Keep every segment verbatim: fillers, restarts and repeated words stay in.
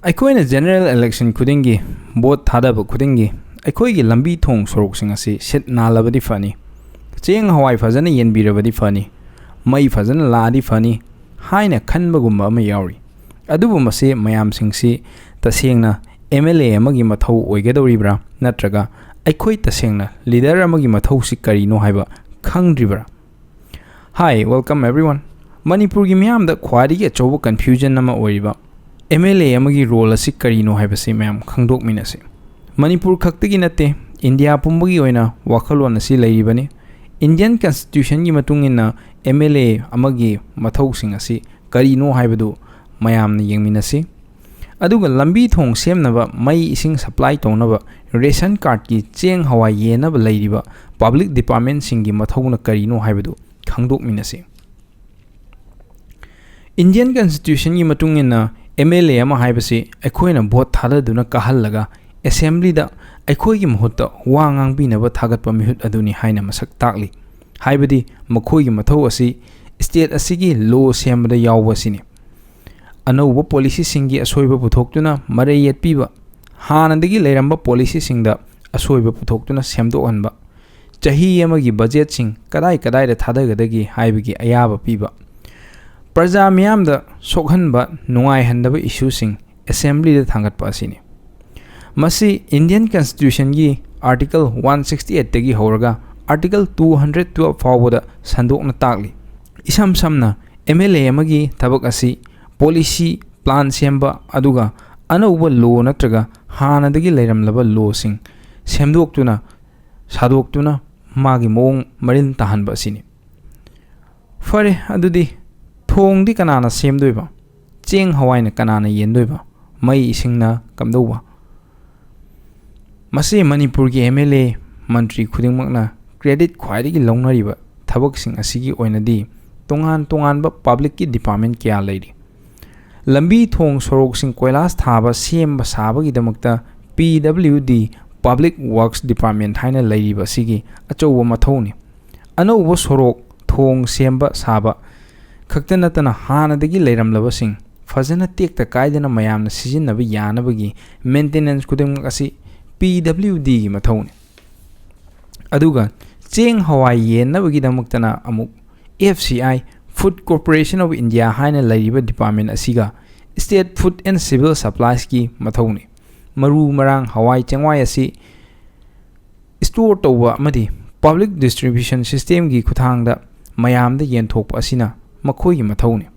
ꯑꯩꯈꯣꯏꯅ general election ꯈꯨꯗꯤꯡꯒꯤ, vote ꯊꯥꯗꯕ ꯈꯨꯗꯤꯡꯒꯤ, ꯑꯩꯈꯣꯏꯒꯤ ꯂꯝꯕꯤ ꯊꯣꯡ ꯁꯣꯔꯣꯛꯁꯤꯡ ꯑꯁꯤ ꯁꯤꯠ ꯅꯥꯜꯂꯕꯗꯤ ꯐꯅꯤ, ꯆꯦꯡ ꯍꯋꯥꯏ ꯐꯖꯅ ꯌꯦꯟꯕꯤꯔꯕꯗꯤ ꯐꯅꯤ, ꯃꯩ ꯐꯖꯅ ꯂꯥꯛꯑꯗꯤ ꯐꯅꯤ ꯍꯥꯏꯅ ꯈꯟꯕꯒꯨꯝꯕ ꯑꯃ ꯌꯥꯎꯔꯤ꯫ ꯑꯗꯨꯕꯨ ꯃꯁꯤ ꯃꯌꯥꯝꯁꯤꯡꯁꯤ ꯇꯁꯦꯡꯅ ꯑꯦꯝ ꯑꯦꯜ ꯑꯦ ꯑꯃꯒꯤ ꯃꯊꯧ ꯑꯣꯏꯒꯗꯧꯔꯤꯕ꯭ꯔꯥ, ꯅꯠꯇ꯭ꯔꯒ ꯑꯩꯈꯣꯏ ꯇꯁꯦꯡꯅ ꯂꯤꯗꯔ ꯑꯃꯒꯤ ꯃꯊꯧꯁꯤ ꯀꯔꯤꯅꯣ ꯍꯥꯏꯕ ꯈꯪꯗ꯭ꯔꯤꯕ꯭ꯔꯥ? Hi, welcome everyone. ꯃꯅꯤꯄꯨꯔꯒꯤ ꯃꯤꯌꯥꯝꯗ ꯈ꯭ꯋꯥꯏꯗꯒꯤ ꯑꯆꯧꯕ ꯀꯟꯐ꯭ꯌꯨꯖꯟ ꯑꯃ ꯑꯣꯏꯔꯤꯕ ꯑꯦꯝ ꯑꯦꯜ ꯑꯦ ꯑꯃꯒꯤ ꯔꯣꯜ ꯑꯁꯤ ꯀꯔꯤꯅꯣ ꯍꯥꯏꯕꯁꯤ ꯃꯌꯥꯝ ꯈꯪꯗꯣꯛꯃꯤꯟꯅꯁꯤ꯫ ꯃꯅꯤꯄꯨꯔ ꯈꯛꯇꯒꯤ ꯅꯠꯇꯦ, ꯏꯟꯗꯤꯌꯥ ꯄꯨꯝꯕꯒꯤ ꯑꯣꯏꯅ ꯋꯥꯈꯜꯂꯣꯟ ꯑꯁꯤ ꯂꯩꯔꯤꯕꯅꯤ꯫ ꯏꯟꯗꯤꯌꯟ ꯀꯟꯁꯇꯤꯇ꯭ꯌꯨꯁꯟꯒꯤ ꯃꯇꯨꯡ ꯏꯟꯅ ꯑꯦꯝ ꯑꯦꯜ ꯑꯦ ꯑꯃꯒꯤ ꯃꯊꯧꯁꯤꯡ ꯑꯁꯤ ꯀꯔꯤꯅꯣ ꯍꯥꯏꯕꯗꯨ ꯃꯌꯥꯝꯅ ꯌꯦꯡꯃꯤꯟꯅꯁꯤ꯫ ꯑꯗꯨꯒ ꯂꯝꯕꯤ ꯊꯣꯡ ꯁꯦꯝꯅꯕ, ꯃꯩ ꯏꯁꯤꯡ ꯁꯄ꯭ꯂꯥꯏ ꯇꯧꯅꯕ, ꯔꯦꯁꯟ ꯀꯥꯔꯗꯀꯤ ꯆꯦꯡ ꯍꯋꯥꯏ ꯌꯦꯟꯅꯕ ꯂꯩꯔꯤꯕ ꯄꯕ꯭ꯂꯤꯛ ꯗꯤꯄꯥꯔꯠꯃꯦꯟꯁꯤꯡꯒꯤ ꯃꯊꯧꯅ ꯀꯔꯤꯅꯣ ꯍꯥꯏꯕꯗꯨ ꯈꯪꯗꯣꯛꯃꯤꯟꯅꯁꯤ꯫ ꯏꯟꯗꯤꯌꯟ ꯀꯟꯁꯇꯤꯇ꯭ꯌꯨꯁꯟꯒꯤ ꯃꯇꯨꯡ ꯏꯟꯅ ꯑꯦꯝ ꯑꯦꯜ ꯑꯦ ꯑꯃ ꯍꯥꯏꯕꯁꯤ ꯑꯩꯈꯣꯏꯅ ꯚꯣꯠ ꯊꯥꯗꯗꯨꯅ ꯀꯥꯍꯜꯂꯒ ꯑꯦꯁꯦꯝꯕ꯭ꯂꯤꯗ ꯑꯩꯈꯣꯏꯒꯤ ꯃꯍꯨꯠꯇ ꯋꯥ ꯉꯥꯡꯕꯤꯅꯕ ꯊꯥꯒꯠꯄ ꯃꯤꯍꯨꯠ ꯑꯗꯨꯅꯤ ꯍꯥꯏꯅ ꯃꯁꯛ ꯇꯥꯛꯂꯤ꯫ ꯍꯥꯏꯕꯗꯤ ꯃꯈꯣꯏꯒꯤ ꯃꯊꯧ ꯑꯁꯤ ꯁ꯭ꯇꯦꯠ ꯑꯁꯤꯒꯤ ꯂꯣ ꯁꯦꯝꯕꯗ ꯌꯥꯎꯕ ꯑꯁꯤꯅꯤ꯫ ꯑꯅꯧꯕ ꯄꯣꯂꯤꯁꯤꯁꯤꯡꯒꯤ ꯑꯁꯣꯏꯕ ꯄꯨꯊꯣꯛꯇꯨꯅ ꯃꯔꯩ ꯌꯦꯠꯄꯤꯕ, ꯍꯥꯟꯅꯗꯒꯤ ꯂꯩꯔꯝꯕ ꯄꯣꯂꯤꯁꯤꯁꯤꯡꯗ ꯑꯁꯣꯏꯕ ꯄꯨꯊꯣꯛꯇꯨꯅ ꯁꯦꯝꯗꯣꯛꯍꯟꯕ, ꯆꯍꯤ ꯑꯃꯒꯤ ꯕꯖꯦꯠꯁꯤꯡ ꯀꯗꯥꯏ ꯀꯗꯥꯏꯗ ꯊꯥꯗꯒꯗꯒꯦ ꯍꯥꯏꯕꯒꯤ ꯑꯌꯥꯕ ꯄꯤꯕ, ꯄ꯭ꯔꯖꯥ ꯃꯤꯌꯥꯝꯗ ꯁꯣꯛꯍꯟꯕ, ꯅꯨꯡꯉꯥꯏꯍꯟꯗꯕ ꯏꯁꯨꯁꯤꯡ ꯑꯦꯁꯦꯝꯕ꯭ꯂꯤꯗ ꯊꯥꯡꯒꯠꯄ ꯑꯁꯤꯅꯤ꯫ ꯃꯁꯤ ꯏꯟꯗꯤꯌꯟ ꯀꯟꯁꯇꯤꯇ꯭ꯌꯨꯁꯟꯒꯤ ꯑꯥꯔꯇꯤꯀꯜ ꯋꯥꯟ ꯁꯤꯛꯁꯇꯤ ꯑꯩꯠꯇꯒꯤ ꯍꯧꯔꯒ ꯑꯥꯔꯇꯤꯀꯜ ꯇꯨ ꯍꯟꯗ꯭ꯔꯦꯠ ꯇꯨꯋꯦꯜꯐ ꯐꯥꯎꯕꯗ ꯁꯟꯗꯣꯛꯅ ꯇꯥꯛꯂꯤ꯫ ꯏꯁꯝ ꯁꯝꯅ, ꯑꯦꯝ ꯑꯦꯜ ꯑꯦ ꯑꯃꯒꯤ ꯊꯕꯛ ꯑꯁꯤ ꯄꯣꯂꯤꯁꯤ ꯄ꯭ꯂꯥꯟ ꯁꯦꯝꯕ, ꯑꯗꯨꯒ ꯑꯅꯧꯕ ꯂꯣ ꯅꯠꯇ꯭ꯔꯒ ꯍꯥꯟꯅꯗꯒꯤ ꯂꯩꯔꯝꯂꯕ ꯂꯣꯁꯤꯡ ꯁꯦꯝꯗꯣꯛꯇꯨꯅ, ꯁꯥꯗꯣꯛꯇꯨꯅ ꯃꯥꯒꯤ ꯃꯑꯣꯡ ꯃꯔꯤꯟ ꯇꯥꯍꯟꯕ ꯑꯁꯤꯅꯤ꯫ ꯐꯔꯦ, ꯑꯗꯨꯗꯤ ꯊꯣꯡꯗꯤ ꯀꯅꯥꯅ ꯁꯦꯝꯗꯣꯏꯕ? ꯆꯦꯡ ꯍꯋꯥꯏꯅ ꯀꯅꯥꯅ ꯌꯦꯟꯗꯣꯏꯕ? ꯃꯩ ꯏꯁꯤꯡꯅ ꯀꯝꯗꯧꯕ? ꯃꯁꯤ ꯃꯅꯤꯄꯨꯔꯒꯤ ꯑꯦꯝ ꯑꯦꯜ ꯑꯦ, ꯃꯟꯇ꯭ꯔꯤ ꯈꯨꯗꯤꯡꯃꯛꯅ ꯀ꯭ꯔꯦꯗꯤꯠ ꯈ꯭ꯋꯥꯏꯗꯒꯤ ꯂꯧꯅꯔꯤꯕ ꯊꯕꯛꯁꯤꯡ ꯑꯁꯤꯒꯤ ꯑꯣꯏꯅꯗꯤ ꯇꯣꯉꯥꯟ ꯇꯣꯉꯥꯟꯕ ꯄꯕ꯭ꯂꯤꯛꯀꯤ ꯗꯤꯄꯥꯔꯠꯃꯦꯟ ꯀꯌꯥ ꯂꯩꯔꯤ꯫ ꯂꯝꯕꯤ ꯊꯣꯡ ꯁꯣꯔꯣꯛꯁꯤꯡ ꯀꯣꯏꯂꯥꯁ ꯊꯥꯕ, ꯁꯦꯝꯕ ꯁꯥꯕꯒꯤꯗꯃꯛꯇ ꯄꯤ ꯗꯕ꯭ꯂꯤꯎ ꯗꯤ, ꯄꯕ꯭ꯂꯤꯛ ꯋꯥꯔꯛꯁ ꯗꯤꯄꯥꯔꯠꯃꯦꯟ ꯍꯥꯏꯅ ꯂꯩꯔꯤꯕ ꯑꯁꯤꯒꯤ ꯑꯆꯧꯕ ꯃꯊꯧꯅꯤ꯫ ꯑꯅꯧꯕ ꯁꯣꯔꯣꯛ, ꯊꯣꯡ ꯁꯦꯝꯕ ꯁꯥꯕ ꯈꯛꯇ ꯅꯠꯇꯅ ꯍꯥꯟꯅꯗꯒꯤ ꯂꯩꯔꯝꯂꯕꯁꯤꯡ, ꯐꯖꯅ ꯇꯦꯛꯇ ꯀꯥꯏꯗꯅ ꯃꯌꯥꯝꯅ ꯁꯤꯖꯤꯟꯅꯕ ꯌꯥꯅꯕꯒꯤ ꯃꯦꯟꯇꯦꯅꯦꯟꯁ ꯈꯨꯗꯤꯡꯃꯛ ꯑꯁꯤ ꯄꯤ ꯗꯕ꯭ꯂꯤꯎ ꯗꯤꯒꯤ ꯃꯊꯧꯅꯤ꯫ ꯑꯗꯨꯒ ꯆꯦꯡ ꯍꯋꯥꯏ ꯌꯦꯟꯅꯕꯒꯤꯗꯃꯛꯇꯅ ꯑꯃꯨꯛ F C I, Food Corporation of India ꯍꯥꯏꯅ ꯂꯩꯔꯤꯕ ꯗꯤꯄꯥꯔꯠꯃꯦꯟ ꯑꯁꯤꯒ State Food and Civil Suppliesꯀꯤ ꯃꯊꯧꯅꯤ꯫ ꯃꯔꯨ ꯃꯔꯥꯡ ꯍꯋꯥꯏ ꯆꯦꯡꯋꯥꯏ ꯑꯁꯤ ꯁ꯭ꯇꯣꯔ ꯇꯧꯕ ꯑꯃꯗꯤ ꯄꯕ꯭ꯂꯤꯛ ꯗꯤꯁꯇ꯭ꯔꯤꯕ꯭ꯌꯨꯁꯟ ꯁꯤꯁꯇꯦꯝꯒꯤ ꯈꯨꯠꯊꯥꯡꯗ ꯃꯌꯥꯝꯗ ꯌꯦꯟꯊꯣꯛꯄ ꯑꯁꯤꯅ ꯃꯈꯣꯏꯒꯤ ꯃꯊꯧꯅꯤ꯫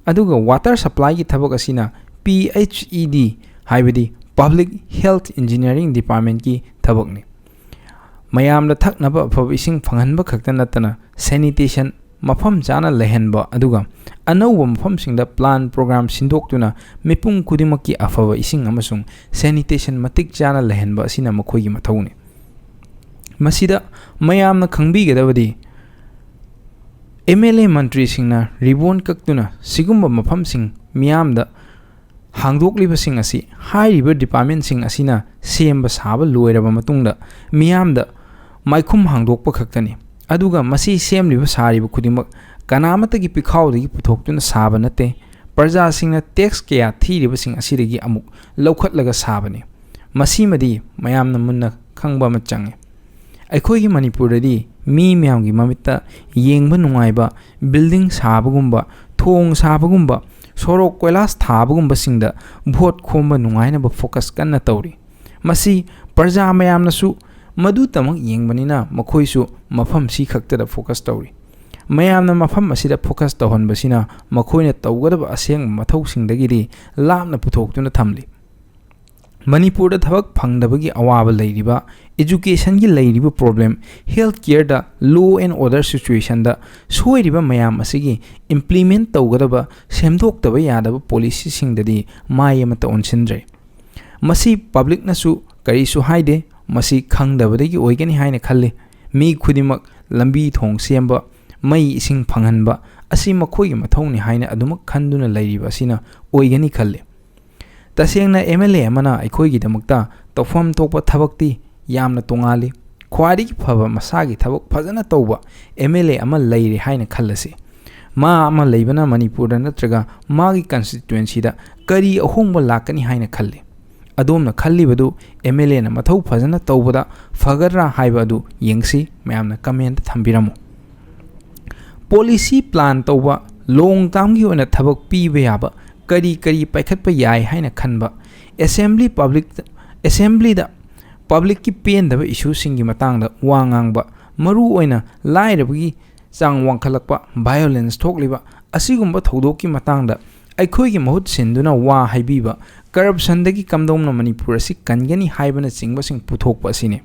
ꯑꯗꯨꯒ ꯋꯥꯇꯔ ꯁꯄ꯭ꯂꯥꯏꯒꯤ ꯊꯕꯛ ꯑꯁꯤꯅ P H E D, ꯍꯥꯏꯕꯗꯤ Public Health Engineering Departmentꯀꯤ ꯊꯕꯛꯅꯤ꯫ ꯃꯌꯥꯝꯗ ꯊꯛꯅꯕ ꯑꯐꯕ ꯏꯁꯤꯡ ꯐꯪꯍꯟꯕ ꯈꯛꯇ ꯅꯠꯇꯅ ꯁꯦꯅꯤꯇꯦꯁꯟ ꯃꯐꯝ ꯆꯥꯅ ꯂꯩꯍꯟꯕ, ꯑꯗꯨꯒ ꯑꯅꯧꯕ ꯃꯐꯝꯁꯤꯡꯗ ꯄ꯭ꯂꯥꯟ ꯄ꯭ꯔꯣꯒ꯭ꯔꯥꯝ ꯁꯤꯟꯗꯣꯛꯇꯨꯅ ꯃꯤꯄꯨꯝ ꯈꯨꯗꯤꯡꯃꯛꯀꯤ ꯑꯐꯕ ꯏꯁꯤꯡ ꯑꯃꯁꯨꯡ ꯁꯦꯅꯤꯇꯦꯁꯟ ꯃꯇꯤꯛ ꯆꯥꯅ ꯂꯩꯍꯟꯕ ꯑꯁꯤꯅ ꯃꯈꯣꯏꯒꯤ ꯃꯊꯧꯅꯤ꯫ ꯃꯁꯤꯗ ꯃꯌꯥꯝꯅ ꯈꯪꯕꯤꯒꯗꯕꯗꯤ, M L A ꯃꯟꯇ꯭ꯔꯤꯁꯤꯡꯅ ꯔꯤꯕꯣꯟ ꯀꯛꯇꯨꯅ ꯁꯤꯒꯨꯝꯕ ꯃꯐꯝꯁꯤꯡ ꯃꯤꯌꯥꯝꯗ ꯍꯥꯡꯗꯣꯛꯂꯤꯕꯁꯤꯡ ꯑꯁꯤ ꯍꯥꯏꯔꯤꯕ ꯗꯤꯄꯥꯔꯠꯃꯦꯟꯁꯤꯡ ꯑꯁꯤꯅ ꯁꯦꯝꯕ ꯁꯥꯕ ꯂꯣꯏꯔꯕ ꯃꯇꯨꯡꯗ ꯃꯤꯌꯥꯝꯗ ꯃꯥꯏꯈꯨꯝ ꯍꯥꯡꯗꯣꯛꯄ ꯈꯛꯇꯅꯤ꯫ ꯑꯗꯨꯒ ꯃꯁꯤ ꯁꯦꯝꯂꯤꯕ ꯁꯥꯔꯤꯕ ꯈꯨꯗꯤꯡꯃꯛ ꯀꯅꯥꯃꯠꯇꯒꯤ ꯄꯤꯈꯥꯎꯗꯒꯤ ꯄꯨꯊꯣꯛꯇꯨꯅ ꯁꯥꯕ ꯅꯠꯇꯦ, ꯄ꯭ꯔꯖꯥꯁꯤꯡꯅ ꯇꯦꯛꯁ ꯀꯌꯥ ꯊꯤꯔꯤꯕꯁꯤꯡ ꯑꯁꯤꯗꯒꯤ ꯑꯃꯨꯛ ꯂꯧꯈꯠꯂꯒ ꯁꯥꯕꯅꯤ꯫ ꯃꯁꯤꯃꯗꯤ ꯃꯌꯥꯝꯅ ꯃꯨꯟꯅ ꯈꯪꯕ ꯑꯃ ꯆꯪꯉꯤ꯫ ꯑꯩꯈꯣꯏꯒꯤ ꯃꯅꯤꯄꯨꯔꯗꯗꯤ ꯃꯤ ꯃꯌꯥꯝꯒꯤ ꯃꯃꯤꯠꯇ ꯌꯦꯡꯕ ꯅꯨꯡꯉꯥꯏꯕ ꯕꯤꯜꯗꯤꯡ ꯁꯥꯕꯒꯨꯝꯕ, ꯊꯣꯡ ꯁꯥꯕꯒꯨꯝꯕ, ꯁꯣꯔꯣꯛ ꯀꯣꯏꯂꯥꯁ ꯊꯥꯕꯒꯨꯝꯕꯁꯤꯡꯗ ꯚꯣꯠ ꯈꯣꯝꯕ ꯅꯨꯡꯉꯥꯏꯅꯕ ꯐꯣꯀꯁ ꯀꯟꯅ ꯇꯧꯔꯤ꯫ ꯃꯁꯤ ꯄ꯭ꯔꯖꯥ ꯃꯌꯥꯝꯅꯁꯨ ꯃꯗꯨꯇꯃꯛ ꯌꯦꯡꯕꯅꯤꯅ ꯃꯈꯣꯏꯁꯨ ꯃꯐꯝꯁꯤ ꯈꯛꯇꯗ ꯐꯣꯀꯁ ꯇꯧꯔꯤ꯫ ꯃꯌꯥꯝꯅ ꯃꯐꯝ ꯑꯁꯤꯗ ꯐꯣꯀꯁ ꯇꯧꯍꯟꯕꯁꯤꯅ ꯃꯈꯣꯏꯅ ꯇꯧꯒꯗꯕ ꯑꯁꯦꯡꯕ ꯃꯊꯧꯁꯤꯡꯗꯒꯤꯗꯤ ꯂꯥꯞꯅ ꯄꯨꯊꯣꯛꯇꯨꯅ ꯊꯝꯂꯤ꯫ ꯃꯅꯤꯄꯨꯔꯗ ꯊꯕꯛ ꯐꯪꯗꯕꯒꯤ ꯑꯋꯥꯕ ꯂꯩꯔꯤꯕ, ꯏꯖꯨꯀꯦꯁꯟꯒꯤ ꯂꯩꯔꯤꯕ ꯄ꯭ꯔꯣꯕ꯭ꯂꯦꯝ, ꯍꯦꯜꯊ ꯀꯤꯌꯔꯗ ꯂꯣ ꯑꯦꯟ ꯑꯣꯔꯗꯔ ꯁꯤꯆꯨꯋꯦꯁꯟꯗ ꯁꯣꯏꯔꯤꯕ ꯃꯌꯥꯝ ꯑꯁꯤꯒꯤ ꯏꯝꯄ꯭ꯂꯤꯃꯦꯟ ꯇꯧꯒꯗꯕ, ꯁꯦꯝꯗꯣꯛꯇꯕ ꯌꯥꯗꯕ ꯄꯣꯂꯤꯁꯤꯁꯤꯡꯗꯗꯤ ꯃꯥꯏ ꯑꯃꯠꯇ ꯑꯣꯟꯁꯤꯟꯗ꯭ꯔꯦ꯫ ꯃꯁꯤ ꯄꯕ꯭ꯂꯤꯛꯅꯁꯨ ꯀꯔꯤꯁꯨ ꯍꯥꯏꯗꯦ, ꯃꯁꯤ ꯈꯪꯗꯕꯗꯒꯤ ꯑꯣꯏꯒꯅꯤ ꯍꯥꯏꯅ ꯈꯜꯂꯤ꯫ ꯃꯤ ꯈꯨꯗꯤꯡꯃꯛ ꯂꯝꯕꯤ ꯊꯣꯡ ꯁꯦꯝꯕ, ꯃꯩ ꯏꯁꯤꯡ ꯐꯪꯍꯟꯕ ꯑꯁꯤ ꯃꯈꯣꯏꯒꯤ ꯃꯊꯧꯅꯤ ꯍꯥꯏꯅ ꯑꯗꯨꯃꯛ ꯈꯟꯗꯨꯅ ꯂꯩꯔꯤꯕ ꯑꯁꯤꯅ ꯑꯣꯏꯒꯅꯤ ꯈꯜꯂꯤ꯫ ꯇꯁꯦꯡꯅ M L A ꯑꯃꯅ ꯑꯩꯈꯣꯏꯒꯤꯗꯃꯛꯇ ꯇꯧꯐꯝ ꯊꯣꯛꯄ ꯊꯕꯛꯇꯤ ꯌꯥꯝꯅ ꯇꯣꯉꯥꯜꯂꯤ꯫ ꯈ꯭ꯋꯥꯏꯗꯒꯤ ꯐꯕ ꯃꯁꯥꯒꯤ ꯊꯕꯛ ꯐꯖꯅ ꯇꯧꯕ M L A ꯑꯃ ꯂꯩꯔꯦ ꯍꯥꯏꯅ ꯈꯜꯂꯁꯤ꯫ ꯃꯥ ꯑꯃ ꯂꯩꯕꯅ ꯃꯅꯤꯄꯨꯔꯗ ꯅꯠꯇ꯭ꯔꯒ ꯃꯥꯒꯤ ꯀꯟꯁꯇꯤꯇ꯭ꯋꯦꯟꯁꯤꯗ ꯀꯔꯤ ꯑꯍꯣꯡꯕ ꯂꯥꯛꯀꯅꯤ ꯍꯥꯏꯅ ꯈꯜꯂꯤ? ꯑꯗꯣꯝꯅ ꯈꯜꯂꯤꯕꯗꯨ ꯑꯦꯝ ꯑꯦꯜ ꯑꯦꯅ ꯃꯊꯧ ꯐꯖꯅ ꯇꯧꯕꯗ ꯐꯒꯗ꯭ꯔꯥ ꯍꯥꯏꯕ ꯑꯗꯨ ꯌꯦꯡꯁꯤ꯫ ꯃꯌꯥꯝꯅ ꯀꯃꯦꯟꯇ ꯊꯝꯕꯤꯔꯝꯃꯨ꯫ ꯄꯣꯂꯤꯁꯤ ꯄ꯭ꯂꯥꯟ ꯇꯧꯕ, ꯂꯣꯡ ꯇꯥꯝꯒꯤ ꯑꯣꯏꯅ ꯊꯕꯛ ꯄꯤꯕ ꯌꯥꯕ ꯀꯔꯤ ꯀꯔꯤ ꯄꯥꯏꯈꯠꯄ ꯌꯥꯏ ꯍꯥꯏꯅ ꯈꯟꯕ, ꯑꯦꯁꯦꯝꯕ꯭ꯂꯤ ꯄꯕ꯭ꯂꯤꯛ ꯑꯦꯁꯦꯝꯕ꯭ꯂꯤꯗ ꯄꯕ꯭ꯂꯤꯛꯀꯤ ꯄꯦꯟꯗꯕ ꯏꯁꯨꯁꯤꯡꯒꯤ ꯃꯇꯥꯡꯗ ꯋꯥ ꯉꯥꯡꯕ, ꯃꯔꯨꯑꯣꯏꯅ ꯂꯥꯏꯔꯕꯒꯤ ꯆꯥꯡ ꯋꯥꯡꯈꯠꯂꯛꯄ, ꯚꯥꯏꯑꯣꯂꯦꯟꯁ ꯊꯣꯛꯂꯤꯕ ꯑꯁꯤꯒꯨꯝꯕ ꯊꯧꯗꯣꯛꯀꯤ ꯃꯇꯥꯡꯗ ꯑꯩꯈꯣꯏꯒꯤ ꯃꯍꯨꯠ ꯁꯤꯟꯗꯨꯅ ꯋꯥ ꯍꯥꯏꯕꯤꯕ, ꯀꯔꯞꯁꯟꯗꯒꯤ ꯀꯝꯗꯧꯅ ꯃꯅꯤꯄꯨꯔ ꯑꯁꯤ ꯀꯟꯒꯅꯤ ꯍꯥꯏꯕꯅꯆꯤꯡꯕꯁꯤꯡ ꯄꯨꯊꯣꯛꯄ ꯑꯁꯤꯅꯤ꯫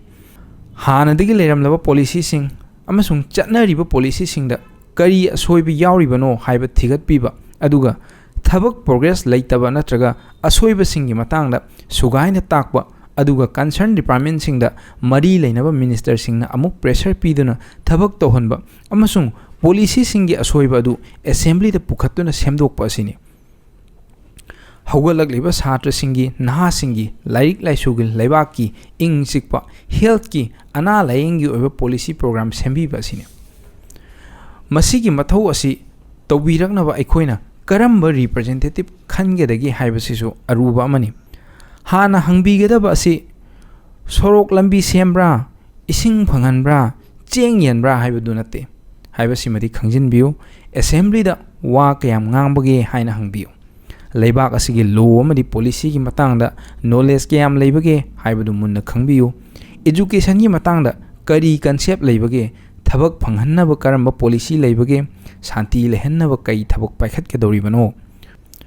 ꯍꯥꯟꯅꯗꯒꯤ ꯂꯩꯔꯝꯂꯕ ꯄꯣꯂꯤꯁꯤꯁꯤꯡ ꯑꯃꯁꯨꯡ ꯆꯠꯅꯔꯤꯕ ꯄꯣꯂꯤꯁꯤꯁꯤꯡꯗ ꯀꯔꯤ ꯑꯁꯣꯏꯕ ꯌꯥꯎꯔꯤꯕꯅꯣ ꯍꯥꯏꯕ ꯊꯤꯒꯠꯄꯤꯕ, ꯑꯗꯨꯒ ꯊꯕꯛ ꯄ꯭ꯔꯣꯒ꯭ꯔꯦꯁ ꯂꯩꯇꯕ ꯅꯠꯇ꯭ꯔꯒ ꯑꯁꯣꯏꯕꯁꯤꯡꯒꯤ ꯃꯇꯥꯡꯗ ꯁꯨꯒꯥꯏꯅ ꯇꯥꯛꯄ, ꯑꯗꯨꯒ ꯀꯟꯁꯔꯟ ꯗꯤꯄꯥꯔꯠꯃꯦꯟꯁꯤꯡꯗ ꯃꯔꯤ ꯂꯩꯅꯕ ꯃꯤꯅꯤꯁꯇꯔꯁꯤꯡꯅ ꯑꯃꯨꯛ ꯄ꯭ꯔꯦꯁꯔ ꯄꯤꯗꯨꯅ ꯊꯕꯛ ꯇꯧꯍꯟꯕ ꯑꯃꯁꯨꯡ ꯄꯣꯂꯤꯁꯤꯁꯤꯡꯒꯤ ꯑꯁꯣꯏꯕ ꯑꯗꯨ ꯑꯦꯁꯦꯝꯕ꯭ꯂꯤꯗ ꯄꯨꯈꯠꯇꯨꯅ ꯁꯦꯝꯗꯣꯛꯄ ꯑꯁꯤꯅꯤ꯫ ꯍꯧꯒꯠꯂꯛꯂꯤꯕ ꯁꯥꯇ꯭ꯔꯁꯤꯡꯒꯤ, ꯅꯍꯥꯁꯤꯡꯒꯤ ꯂꯥꯏꯔꯤꯛ ꯂꯥꯏꯁꯨꯒꯤ, ꯂꯩꯕꯥꯛꯀꯤ ꯏꯪ ꯆꯤꯛꯄ, ꯍꯦꯜꯊꯀꯤ, ꯑꯅꯥ ꯂꯥꯌꯦꯡꯒꯤ ꯑꯣꯏꯕ ꯄꯣꯂꯤꯁꯤ ꯄ꯭ꯔꯣꯒ꯭ꯔꯥꯝ ꯁꯦꯝꯕꯤꯕ ꯑꯁꯤꯅꯤ꯫ ꯃꯁꯤꯒꯤ ꯃꯊꯧ ꯑꯁꯤ ꯇꯧꯕꯤꯔꯛꯅꯕ ꯑꯩꯈꯣꯏꯅ ꯀꯔꯝꯕ ꯔꯤꯄ꯭ꯔꯖꯦꯟꯇꯦꯇꯤꯚ ꯈꯟꯒꯗꯒꯦ ꯍꯥꯏꯕꯁꯤꯁꯨ ꯑꯔꯨꯕ ꯑꯃꯅꯤ꯫ ꯍꯥꯟꯅ ꯍꯪꯕꯤꯒꯗꯕ ꯑꯁꯤ ꯁꯣꯔꯣꯛ ꯂꯝꯕꯤ ꯁꯦꯝꯕ꯭ꯔꯥ, ꯏꯁꯤꯡ ꯐꯪꯍꯟꯕ꯭ꯔꯥ, ꯆꯦꯡ ꯌꯦꯟꯕ꯭ꯔꯥ ꯍꯥꯏꯕꯗꯨ ꯅꯠꯇꯦ ꯍꯥꯏꯕꯁꯤꯃꯗꯤ ꯈꯪꯖꯤꯟꯕꯤꯌꯨ꯫ ꯑꯦꯁꯦꯝꯕ꯭ꯂꯤꯗ ꯋꯥ ꯀꯌꯥꯝ ꯉꯥꯡꯕꯒꯦ ꯍꯥꯏꯅ ꯍꯪꯕꯤꯌꯨ꯫ ꯂꯩꯕꯥꯛ ꯑꯁꯤꯒꯤ ꯂꯣ ꯑꯃꯗꯤ ꯄꯣꯂꯤꯁꯤꯒꯤ ꯃꯇꯥꯡꯗ ꯅꯣꯂꯦꯖ ꯀꯌꯥꯝ ꯂꯩꯕꯒꯦ ꯍꯥꯏꯕꯗꯨ ꯃꯨꯟꯅ ꯈꯪꯕꯤꯌꯨ꯫ ꯑꯦꯖꯨꯀꯦꯁꯟꯒꯤ ꯃꯇꯥꯡꯗ ꯀꯔꯤ ꯀꯟꯁꯦꯞ ꯂꯩꯕꯒꯦ? ꯊꯕꯛ ꯐꯪꯍꯟꯅꯕ ꯀꯔꯝꯕ ꯄꯣꯂꯤꯁꯤ ꯂꯩꯕꯒꯦ? ꯁꯥꯟꯇꯤ ꯂꯩꯍꯟꯅꯕ ꯀꯔꯤ ꯊꯕꯛ ꯄꯥꯏꯈꯠꯀꯗꯧꯔꯤꯕꯅꯣ?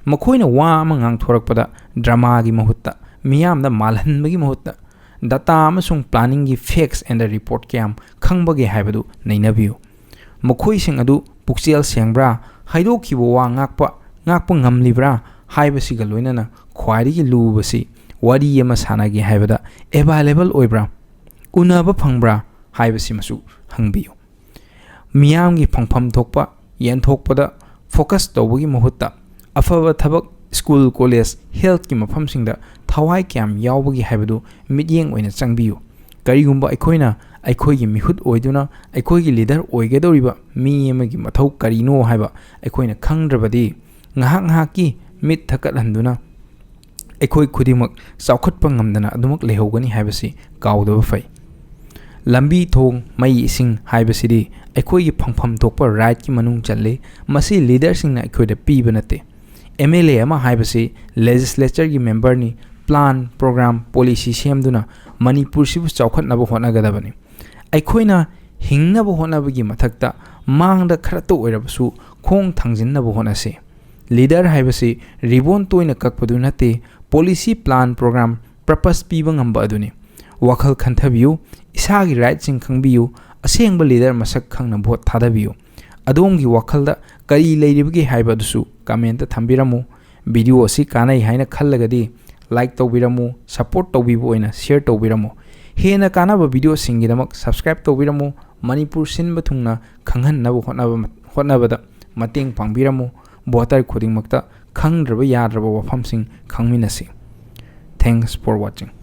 ꯃꯈꯣꯏꯅ ꯋꯥ ꯑꯃ ꯉꯥꯡꯊꯣꯔꯛꯄꯗ ꯗ꯭ꯔꯃꯥꯒꯤ ꯃꯍꯨꯠꯇ, ꯃꯤꯌꯥꯝꯗ ꯃꯥꯜꯍꯟꯕꯒꯤ ꯃꯍꯨꯠꯇ, ꯗꯇꯥ ꯑꯃꯁꯨꯡ ꯄ꯭ꯂꯥꯅꯤꯡꯒꯤ ꯐꯦꯛꯁ ꯑꯦꯟꯗ ꯔꯤꯄꯣꯔꯠ ꯀꯌꯥꯝ ꯈꯪꯕꯒꯦ ꯍꯥꯏꯕꯗꯨ ꯅꯩꯅꯕꯤꯌꯨ꯫ ꯃꯈꯣꯏꯁꯤꯡ ꯑꯗꯨ ꯄꯨꯛꯆꯦꯜ ꯁꯦꯡꯕ꯭ꯔꯥ, ꯍꯥꯏꯗꯣꯛꯈꯤꯕ ꯋꯥ ꯉꯥꯛꯄ, ꯉꯥꯛꯄ ꯉꯝꯂꯤꯕ꯭ꯔꯥ ꯍꯥꯏꯕꯁꯤꯒ ꯂꯣꯏꯅꯅ ꯈ꯭ꯋꯥꯏꯗꯒꯤ ꯂꯨꯕꯁꯤ ꯋꯥꯔꯤ ꯑꯃ ꯁꯥꯟꯅꯒꯦ ꯍꯥꯏꯕꯗ ꯑꯦꯚꯥꯏꯂꯦꯕꯜ ꯑꯣꯏꯕ꯭ꯔꯥ, ꯎꯅꯕ ꯐꯪꯕ꯭ꯔꯥ ꯍꯥꯏꯕꯁꯤꯃꯁꯨ ꯍꯪꯕꯤꯌꯨ꯫ ꯃꯤꯌꯥꯝꯒꯤ ꯐꯪꯐꯝ ꯊꯣꯛꯄ ꯌꯦꯟꯊꯣꯛꯄꯗ ꯐꯣꯀꯁ ꯇꯧꯕꯒꯤ ꯃꯍꯨꯠꯇ ꯑꯐꯕ ꯊꯕꯛ, ꯁ꯭ꯀꯨꯜ, ꯀꯣꯂꯦꯖ, ꯍꯦꯜꯊꯀꯤ ꯃꯐꯝꯁꯤꯡꯗ ꯊꯋꯥꯏ ꯀꯌꯥꯝ ꯌꯥꯎꯕꯒꯦ ꯍꯥꯏꯕꯗꯨ ꯃꯤꯠꯌꯦꯡ ꯑꯣꯏꯅ ꯆꯪꯕꯤꯌꯨ꯫ ꯀꯔꯤꯒꯨꯝꯕ ꯑꯩꯈꯣꯏꯅ ꯑꯩꯈꯣꯏꯒꯤ ꯃꯤꯍꯨꯠ ꯑꯣꯏꯗꯨꯅ ꯑꯩꯈꯣꯏꯒꯤ ꯂꯤꯗꯔ ꯑꯣꯏꯒꯗꯧꯔꯤꯕ ꯃꯤ ꯑꯃꯒꯤ ꯃꯊꯧ ꯀꯔꯤꯅꯣ ꯍꯥꯏꯕ ꯑꯩꯈꯣꯏꯅ ꯈꯪꯗ꯭ꯔꯕꯗꯤ, ꯉꯥꯏꯍꯥꯛ ꯉꯥꯏꯍꯥꯛꯀꯤ ꯃꯤꯠ ꯊꯛꯀꯠꯍꯟꯗꯨꯅ ꯑꯩꯈꯣꯏ ꯈꯨꯗꯤꯡꯃꯛ ꯆꯥꯎꯈꯠꯄ ꯉꯝꯗꯅ ꯑꯗꯨꯃꯛ ꯂꯩꯍꯧꯒꯅꯤ ꯍꯥꯏꯕꯁꯤ ꯀꯥꯎꯗꯕ ꯐꯩ꯫ ꯂꯝꯕꯤ ꯊꯣꯡ, ꯃꯩ ꯏꯁꯤꯡ ꯍꯥꯏꯕꯁꯤꯗꯤ ꯑꯩꯈꯣꯏꯒꯤ ꯐꯪꯐꯝ ꯊꯣꯛꯄ ꯔꯥꯏꯠꯀꯤ ꯃꯅꯨꯡ ꯆꯜꯂꯤ꯫ ꯃꯁꯤ ꯂꯤꯗꯔꯁꯤꯡꯅ ꯑꯩꯈꯣꯏꯗ ꯄꯤꯕ ꯅꯠꯇꯦ꯫ ꯑꯦꯝ ꯑꯦꯜ ꯑꯦ ꯑꯃ ꯍꯥꯏꯕꯁꯤ ꯂꯦꯖꯤꯁꯂꯦꯆꯔꯒꯤ ꯃꯦꯝꯕꯔꯅꯤ꯫ ꯄ꯭ꯂꯥꯟ, ꯄ꯭ꯔꯣꯒ꯭ꯔꯥꯝ, ꯄꯣꯂꯤꯁꯤ ꯁꯦꯝꯗꯨꯅ ꯃꯅꯤꯄꯨꯔꯁꯤꯕꯨ ꯆꯥꯎꯈꯠꯅꯕ ꯍꯣꯠꯅꯒꯗꯕꯅꯤ꯫ ꯑꯩꯈꯣꯏꯅ ꯍꯤꯡꯅꯕ ꯍꯣꯠꯅꯕꯒꯤ ꯃꯊꯛꯇ ꯃꯥꯡꯗ ꯈꯔꯇ ꯑꯣꯏꯔꯕꯁꯨ ꯈꯣꯡ ꯊꯥꯡꯖꯤꯟꯅꯕ ꯍꯣꯠꯅꯁꯤ꯫ ꯂꯤꯗꯔ ꯍꯥꯏꯕꯁꯤ ꯔꯤꯕꯣꯟ ꯇꯣꯏꯅ ꯀꯛꯄꯗꯨ ꯅꯠꯇꯦ, ꯄꯣꯂꯤꯁꯤ, ꯄ꯭ꯂꯥꯟ, ꯄ꯭ꯔꯣꯒ꯭ꯔꯥꯝ, ꯄꯔꯄꯁ ꯄꯤꯕ ꯉꯝꯕ ꯑꯗꯨꯅꯤ꯫ ꯋꯥꯈꯜ ꯈꯟꯊꯕꯤꯌꯨ, ꯏꯁꯥꯒꯤ ꯔꯥꯏꯠꯁꯤꯡ ꯈꯪꯕꯤꯌꯨ, ꯑꯁꯦꯡꯕ ꯂꯤꯗꯔ ꯃꯁꯛ ꯈꯪꯅ ꯚꯣꯠ ꯊꯥꯗꯕꯤꯌꯨ꯫ ꯑꯗꯣꯝꯒꯤ ꯋꯥꯈꯜꯗ ꯀꯔꯤ ꯂꯩꯔꯤꯕꯒꯦ ꯍꯥꯏꯕ ꯑꯗꯨꯁꯨ ꯀꯃꯦꯟꯇ ꯊꯝꯕꯤꯔꯝꯃꯨ꯫ ꯚꯤꯗꯤꯑꯣ ꯑꯁꯤ ꯀꯥꯟꯅꯩ ꯍꯥꯏꯅ ꯈꯜꯂꯒꯗꯤ ꯂꯥꯏꯛ ꯇꯧꯕꯤꯔꯝꯃꯨ, ꯁꯄꯣꯔꯠ ꯇꯧꯕꯤꯕ ꯑꯣꯏꯅ ꯁꯤꯌꯔ ꯇꯧꯕꯤꯔꯝꯃꯨ꯫ ꯍꯦꯟꯅ ꯀꯥꯟꯅꯕ ꯚꯤꯗꯤꯑꯣꯁꯤꯡꯒꯤꯗꯃꯛ ꯁꯕꯁꯀ꯭ꯔꯥꯏꯕ ꯇꯧꯕꯤꯔꯝꯃꯨ꯫ ꯃꯅꯤꯄꯨꯔ ꯁꯤꯟꯕ ꯊꯨꯡꯅ ꯈꯪꯍꯟꯅꯕ ꯍꯣꯠꯅꯕ, ꯍꯣꯠꯅꯕꯗ ꯃꯇꯦꯡ ꯄꯥꯡꯕꯤꯔꯝꯃꯨ꯫ ꯚꯣꯇꯔ ꯈꯨꯗꯤꯡꯃꯛꯇ ꯈꯪꯗ꯭ꯔꯕ ꯌꯥꯗ꯭ꯔꯕ ꯋꯥꯐꯝꯁꯤꯡ ꯈꯪꯃꯤꯟꯅꯁꯤ꯫ Thanks for watching.